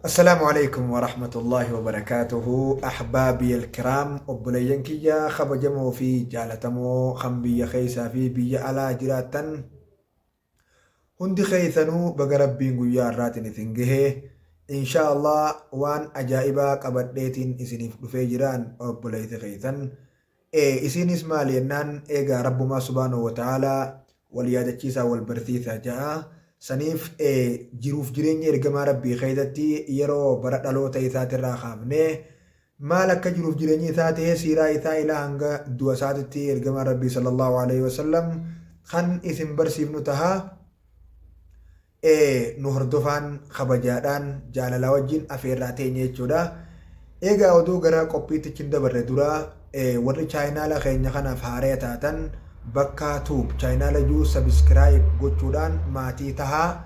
Assalaamu alaikum warahmatullaahi wabarakaatuhu ahbaabi alkiraam, obboleeyyan kiyya kabajamoo fi jaalatamoo kan biyya keessaa fi biyya alaa jiraattan hundi keessanuu, baga Rabbiin guyyaa har'aatiin isin gahe. Insha Allah waan ajaa'ibaa qabadheetiin isiniif dhufee jiraan, obboleessi keessan. Isinis maali jennaan, eegaa Rabbumaa subhaanahu wa ta'aalaa wal yaadachiisaa, wal barsiisaa ja'a. Saniif jiruuf jireenya ergamaa Rabbii keessatti yeroo bara dhaloota isaatirraa kaafnee maal akka jiruuf jireenyi isaa ta'e, siiraa isaa ilaa hanga du'a isaatitti ergamaan Rabbii sallallahu alaihi wasallam kan isin barsiifnu taha. Nu hordofaan kabajaadhaan jaalalaa wajjin afeerraa teenya jechuudha. Egaa oduu gara qophiitti hin dabarre dura, warri chaayinaala keenya kanaaf haaraya taatan, Bakka Tube chaayinaala juu subscribe gochuudhaan maatii tahaa,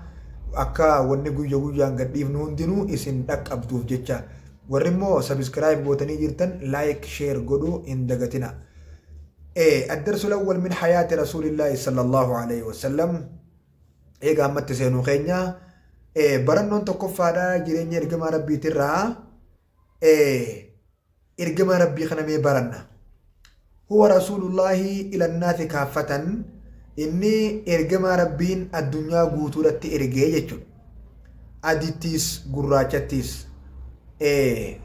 akka wanni guyya guyyaan gadhiifnu hundinuu isin dhaqqabduuf jecha. Warri immoo subscribe gootanii jirtan, like, share godhuu hin dagatina. الدرس الأول من حياة رسول الله صلى الله عليه وسلم. Egaa ammatti seenuu keenya barannoon tokkoffaadha jireenya ergamaa Rabbiitirraa ergamaa Rabbii kana mee baranna. هو رسول الله إلى الناس كافة, inni ergamaa Rabbiin addunyaa guutuudhatti ergee jechuudha. Adittiis gurraachattiis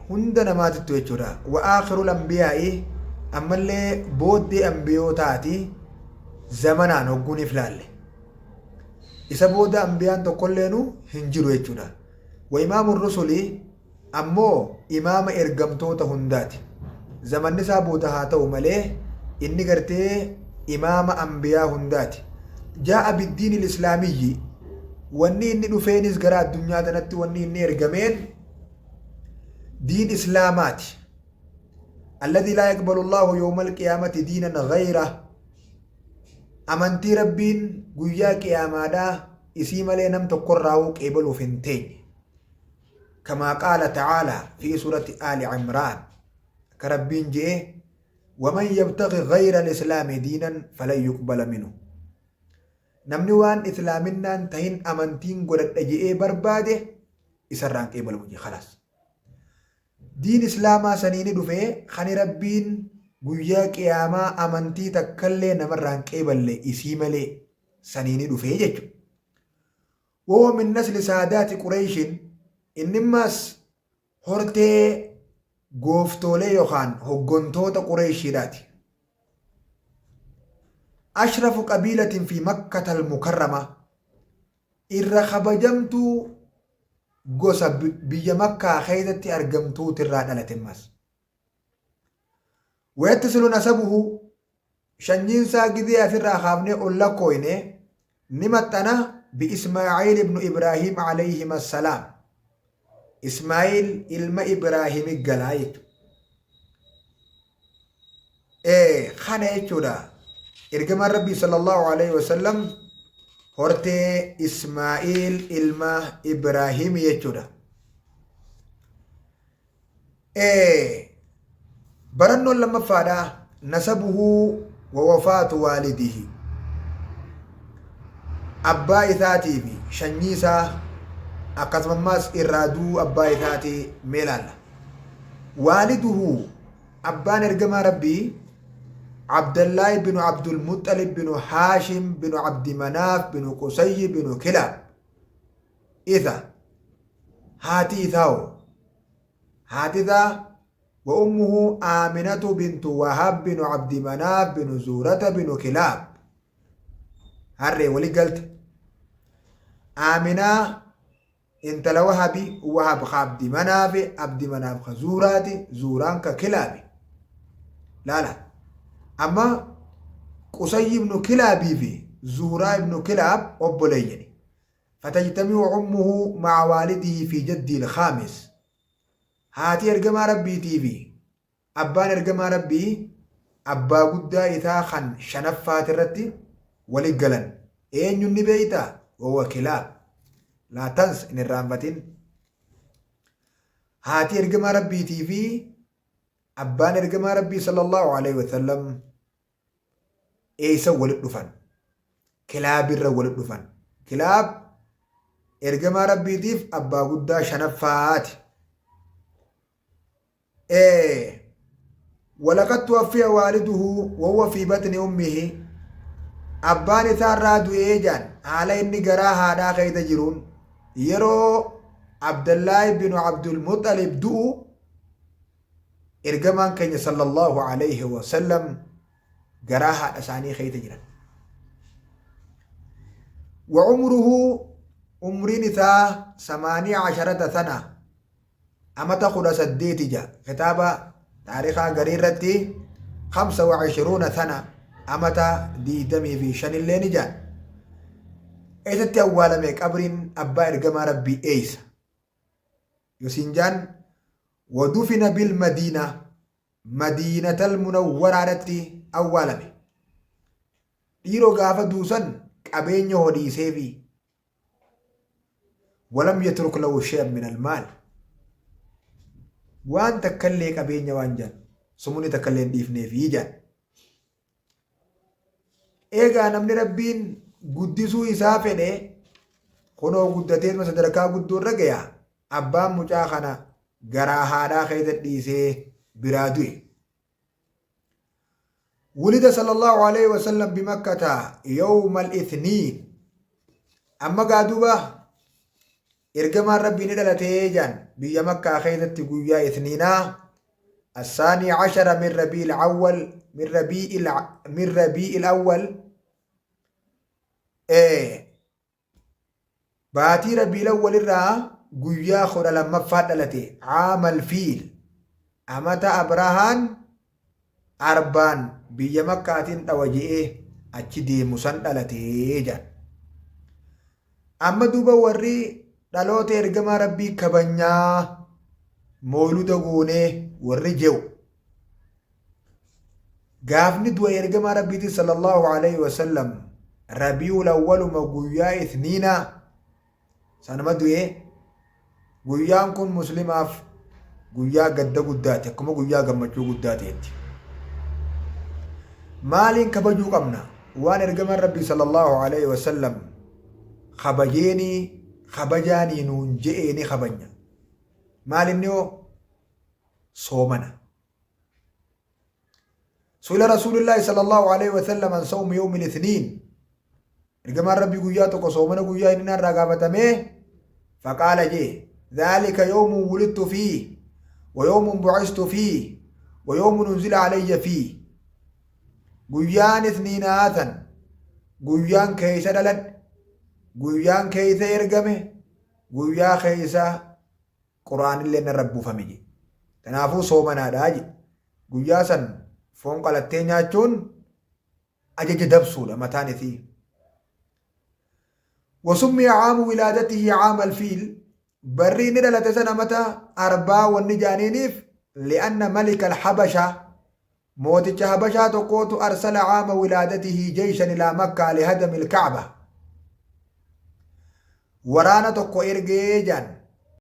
hunda namaatittu jechuudha. وآخر الأنبياء, ammallee booddee ambiyootaati zamanaan hogguuniif laalle. Isa booda ambiyaan tokkolleenu hin jiru jechuudha. وإمام الرسل, ammoo imaama ergamtoota hundaati. Zamanni isaa booda haa ta'u malee inni gartee imaama ambiyaa hundaati. جاء بالدين الإسلامي, wanni inni dhufeenis gara addunyaa tanatti wanni inni ergameen diin Islaamaati. الذي لا يقبل الله يوم القيامة دينا غيره, amantii Rabbiin guyyaa qiyaamaadhaa isii malee nam tokkorraa'uu qeebaluuf hin teenye. كما قال تعالى في سورة آل عمران, كربين جئ: ومن يبتغ غير الإسلام دينا فلن يقبل منه. Namni waan islaaminaan tahin amantiin godhadha je'ee barbaade isarraan qeebalamu jee. خلاص, diin Islaamaa saniini dhufee kani Rabbiin guyyaa qiyaamaa amantii takkallee namarraan qeeballe isii malee saniini dhufee jechuudha. وهو من نسل سادات قريش, innimmaas hortee gooftoolee yookaan hoggontoota Qureeshiidhaati. أشرف قبيلة في مكة المكرمة, irra kabajamtuu gosa biyya Makkaa keessatti argamtuutirraa dhalate ammas. ويتصل نسبه, shanyiinsaa gizee asirraa kaafnee ol lakkooyne ni maxxana بإسماعيل ابن إبراهيم عليهما السلام, Ismaa'il ilma Ibraahimi galaa jechuudha. Kana jechuudha. Ergamaan Rabbii sallallahu alaihi wasallam hortee Ismaa'il ilma Ibraahimi jechuudha. Barannoon lammaffaadha, نسبه ووفاة والده, abbaa isaatii fi shanyii isaa, akkasumas irraa du'uu abbaa isaatii mee ilaalla. والده, abbaan ergamaa Rabbii, Abdallaahi binu Abdulmuxalib binu Haashim binu Abdi Manaaf binu Qusayyi binu Kilaab. Isa haati isaa hoo? Haati isaa وأمه آمنة بنت وهب بن عبد مناف بن زهرة بن كلاب. Harree wali galte. Aaminaa intala Wahabi, Wahab ka Abdi Manaafi, Abdi Manaaf ka Zuhraati, Zuhraan ka Kilaabi. Laala, amma Qusayyi ibnu Kilaabii fi Zuhraa ibnu Kilaab obboleeyyani. فتجتمع أمه مع والده في جده الخامس. Haati ergamaa Rabbiitii fi abbaan ergamaa Rabbii abbaa guddaa isaa kan shanaffaati irratti wali galan. Eenyuun ni beeytaa? وهو كلاب. لا تنس, hin irraanfatin. Haati ergamaa Rabbiitii fi abbaan ergamaa Rabbii sallallahu alaihi wasallam eessa walit dhufan? Kilaabirra walit dhufan. Kilaab. Ergamaa Rabbiitiif abbaa guddaa shanaffaati. Walaqad tuwaffiya waaliduhu wahuwa fi batni ummihi abbaan isaa irraa du'ee jaan haala inni garaa haadhaa keessa jiruun yeroo Abdallaahi binu Abdul Muxalib du'u ergamaan keenya sallallahu alayhi wasallam garaa haadha isaanii keessa jiran. Wa umruhu umriin isaa samaaniya asharata sana amata 18 ja kitaaba taarikaa garii irratti kamsa wa ishiruuna sana amata 25 illee ni jaan. Eessatti awwaalame qabriin abbaa ergamaa rabbii eeysa? Yosiin jaan wadufina bil madiina Madiinatal Munawwaraadhatti awwaalame. Dhiiroo gaafa duusan qabeenya hoo dhiiseefii? Walam yatruk lahu shay'an min almaal. Waan takkallee qabeenya waan jaan sumuni takkallee hin dhiifneefii jaan. Eegaa namni Rabbiin guddisuu isaa fedhe kunoo guddateetuma sadarkaa guddoo irra gaya abbaan mucaa kana garaa haadhaa keessa dhiisee biraa du'e. Wulida sallallahu alayhi wa sallam bimakkata yawma al-ithniin. Amma gaa duuba ergamaan Rabbii ni dhalatee jaan biyya Makkaa keessatti guyyaa ithniinaa الثاني عشر من ربيع الأول من ربيع من ربيع الأول إيه baatii Rabiil Awwal irraa guyyaa 12ffaa dhalate caamal fiil amata Abrahaan arbaan biyya Makkaatiin dhawa je'ee achi deemu san dhalate jedhan. Amma duuba warri dhaloota ergamaa Rabbii kabanyaa mooluda goonee warri je'u Gaafni du'a ergamaa Rabbiitii sallallahu alaihi wasallam Rabiul Awwaluma guyyaa Ithniinaa sanuma du'e. Guyyaan kun muslimaaf guyyaa gadda guddaati akkuma guyyaa gammachuu guddaa ta'etti. Maaliin kabajuu qabna? Waan ergamaan Rabbii sallallahu alaihi wasallam kabajeenii kabajaanii nuun je'ee ni kabajna. Maal inni hoo? Soomana. Su'ila Rasuulillaahi sallallahu alaihi wasallam an sawmi yawmi al-ithniin. Ergamaan Rabbii guyyaa tokko soomana guyyaa inni irraa gaafatamee faqaala jee dhaalika yawmun wulidtu fii wa yawmun bu'istu fii wa yawmun unzila alayya fii. Guyyaan ithniinaa tan guyyaan keessa dhaladhe guyyaan keessa ergame guyyaa keessa Qur'aanillee narra buufame jedhe. Kanaafuu soomanaadha jedhe. Guyyaa san foon qalattee nyaachuun ajaja dabsuudha mataan isii. Wasummiya caamu wilaadatihi caama alfiil barri inni dhalate sana mata arbaa wanni jaaniiniif li'anna malika alhabasha mooticha habashaa tokkootu arsala caama wilaadatihi jeyshan ilaa makkaa lihadami alkacba waraana tokko ergee jaan.